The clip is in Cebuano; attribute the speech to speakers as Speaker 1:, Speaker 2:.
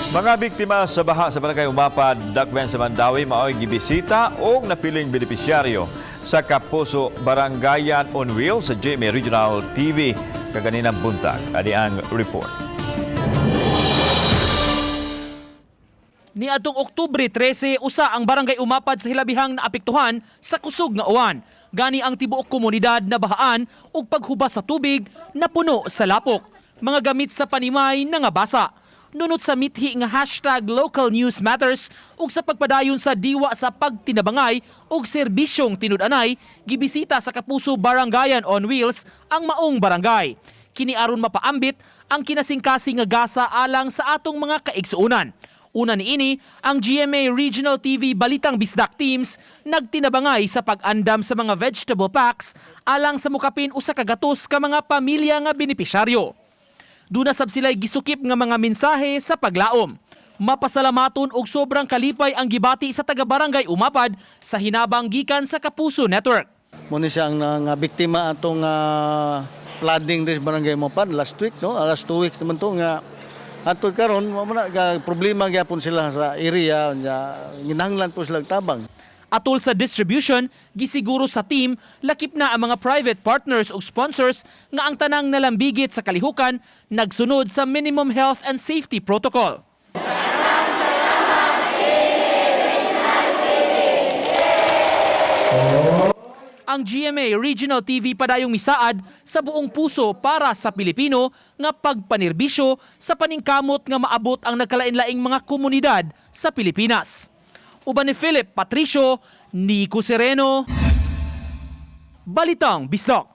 Speaker 1: Mga biktima sa baha sa Barangay Umapad, Dakbayan sa Mandaue, mao'y gibisita og napiling benepisyaryo sa Kapuso Barangayan on Wheels sa GMA Regional TV kaganinang buntag. Ani ang report.
Speaker 2: Niadtong Oktubre 13, usa ang Barangay Umapad sa hilabihang naapektuhan sa kusog nga uwan. Gani ang tibuok komunidad na bahaan ug paghubas sa tubig na puno sa lapok. Mga gamit sa panimay na nga basa. Nunot sa mithi nga #LocalNewsMatters ug sa pagpadayon sa diwa sa pagtinabangay ug serbisyong tinud-anay, gibisita sa Kapuso Barangayan on Wheels ang maong barangay. Kini aron mapaambit ang kinasingkasing nga gasa alang sa atong mga kaigsuonan. Una niini, ang GMA Regional TV Balitang Bisdak teams nagtinabangay sa pag-andam sa mga vegetable packs alang sa mukapin 100 ka mga pamilya nga benepisyaryo. Duna sab sila'y gisukip nga mga mensahe sa paglaom. Mapasalamaton og sobrang kalipay ang gibati sa taga-barangay Umapad sa hinabang gikan sa Kapuso Network.
Speaker 3: Muna siya ang nga biktima atong flooding diri sa Barangay Umapad last week, no? Last 2 weeks naman to nga atol karon mao na ga problema gyapon sila sa area nya, ginahanglan po sila og tabang.
Speaker 2: Atol sa distribution, gisiguro sa team, lakip na ang mga private partners ug sponsors nga ang tanang nalambigit sa kalihukan nagsunod sa minimum health and safety protocol. Ang GMA Regional TV padayong misaad sa buong puso para sa Pilipino nga pagpanirbisyo sa paningkamot nga maabot ang nagkalain-laing mga komunidad sa Pilipinas. Uban ni Philip Patricio, Nico Sereno, Balitang Bisdak.